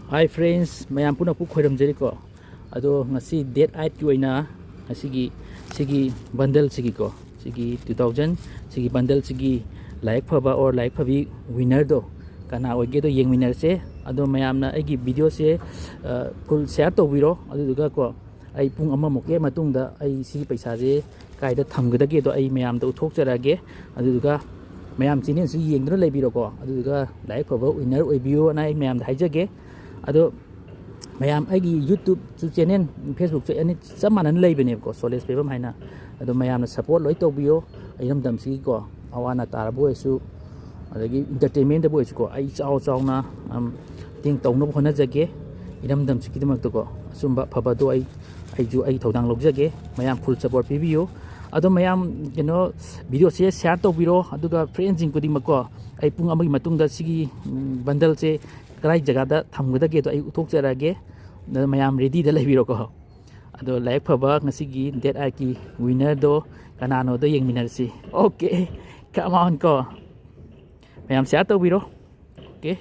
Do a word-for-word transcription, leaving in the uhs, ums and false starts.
Hi friends, ꯃꯌꯥꯝ ꯄꯨꯝꯅꯃꯛꯄꯨ ꯈꯣꯏꯔꯝꯖꯔꯤꯀꯣ꯫ ꯑꯗꯣ ꯉꯁꯤ date eight ꯀꯤ ꯑꯣꯏꯅ ꯉꯁꯤꯒꯤ ꯁꯤꯒꯤ bundle ꯁꯤꯒꯤꯀꯣ, ꯁꯤꯒꯤ two thousand ꯁꯤꯒꯤ bundle ꯁꯤꯒꯤ ꯂꯥꯏꯕꯛ ꯐꯕ or ꯂꯥꯏꯕꯛ ꯐꯕꯤ winner ꯗꯣ ꯀꯅꯥ ꯑꯣꯏꯒꯦꯗꯣ ꯌꯦꯡꯃꯤꯟꯅꯔꯁꯦ꯫ ꯑꯗꯣ ꯃꯌꯥꯝꯅ ꯑꯩꯒꯤ video ꯁꯦ, ꯑ, full share ꯇꯧꯕꯤꯔꯣ꯫ ꯑꯗꯨꯗꯨꯒ ꯀꯣ, ꯑꯩ ꯄꯨꯡ ꯑꯃꯃꯨꯛꯀꯤ ꯃꯇꯨꯡꯗ ꯑꯩ ꯁꯤꯒꯤ ꯄꯩꯁꯥꯁꯦ ꯀꯥꯏꯗ ꯊꯝꯒꯗꯒꯦꯗꯣ ꯑꯩ ꯃꯌꯥꯝꯗ ꯎꯠꯊꯣꯛꯆꯔꯛꯑꯒꯦ꯫ ꯑꯗꯨꯗꯨꯒ ꯃꯌꯥꯝ channel ꯁꯤ ꯌꯦꯡꯗꯨꯅ ꯂꯩꯕꯤꯔꯣꯀꯣ꯫ ꯑꯗꯨꯗꯨꯒ ꯂꯥꯏꯕꯛ ꯐꯕ winner ꯑꯣꯏꯕꯤꯌꯣꯅ ꯑꯩ ꯃꯌꯥꯝꯗ ꯍꯥꯏꯖꯒꯦ꯫ ꯑꯗꯣ ꯃꯌꯥꯝ ꯑꯩꯒꯤ YouTube ꯁꯨ channel, Facebook ꯁꯨ ꯑꯅꯤ ꯆꯞ ꯃꯥꯟꯅꯅ ꯂꯩꯕꯅꯦꯕꯀꯣ, ꯁꯣꯂꯦꯁ ꯄꯦꯕꯝ ꯍꯥꯏꯅ꯫ ꯑꯗꯣ ꯃꯌꯥꯝꯅ support ꯂꯣꯏ ꯇꯧꯕꯤꯌꯣ꯫ ꯏꯔꯝꯗꯝꯁꯤꯒꯤꯀꯣ, ꯑꯋꯥ ꯑꯅꯥ ꯇꯥꯔꯕ ꯑꯣꯏꯔꯁꯨ, ꯑꯗꯒꯤ entertainment ꯇꯕꯨ ꯑꯣꯏꯔꯁꯨꯀꯣ, ꯑꯩ ꯆꯥꯎ ꯆꯥꯎꯅ, ꯑꯝ, ꯃꯇꯦꯡ ꯇꯧꯅꯕ ꯍꯣꯠꯅꯖꯒꯦ꯫ ꯏꯔꯝꯗꯝꯁꯤꯒꯤꯗꯃꯛꯇꯀꯣ, ꯑꯆꯨꯝꯕ ꯑꯐꯕꯗꯣ ꯑꯩ, ꯑꯩꯁꯨ ꯑꯩ ꯊꯧꯗꯥꯡ ꯂꯧꯖꯒꯦ꯫ ꯃꯌꯥꯝ full support ꯄꯤꯕꯤꯌꯨ꯫ ꯑꯗꯣ ꯃꯌꯥꯝ, ꯀꯩꯅꯣ, video ꯁꯦ share ꯇꯧꯕꯤꯔꯣ꯫ ꯑꯗꯨꯒ friends ꯁꯤꯡ ꯈꯨꯗꯤꯡꯃꯛꯀꯣ, ꯑꯩ ꯄꯨꯡ ꯑꯃꯒꯤ ꯃꯇꯨꯡꯗ ꯁꯤꯒꯤ, ꯎꯝ, bundle ꯁꯦ ꯀꯗꯥꯏ ꯖꯒꯥꯗ ꯊꯝꯒꯗꯒꯦꯗꯣ ꯑꯩ ꯎꯠꯊꯣꯛꯆꯔꯛꯑꯒꯦ꯫ ꯑꯗꯣ ꯃꯌꯥꯝ ready ꯗ ꯂꯩꯕꯤꯔꯣꯀꯣ꯫ ꯑꯗꯣ ꯂꯥꯏꯕꯛ ꯐꯕ ꯉꯁꯤꯒꯤ date eight ꯀꯤ winner ꯗꯣ ꯀꯅꯥꯅꯣꯗꯣ ꯌꯦꯡꯃꯤꯟꯅꯔꯁꯤ꯫ Okay, come on ꯀꯣ꯫ ꯃꯌꯥꯝ share ꯇꯧꯕꯤꯔꯣ꯫ Okay꯫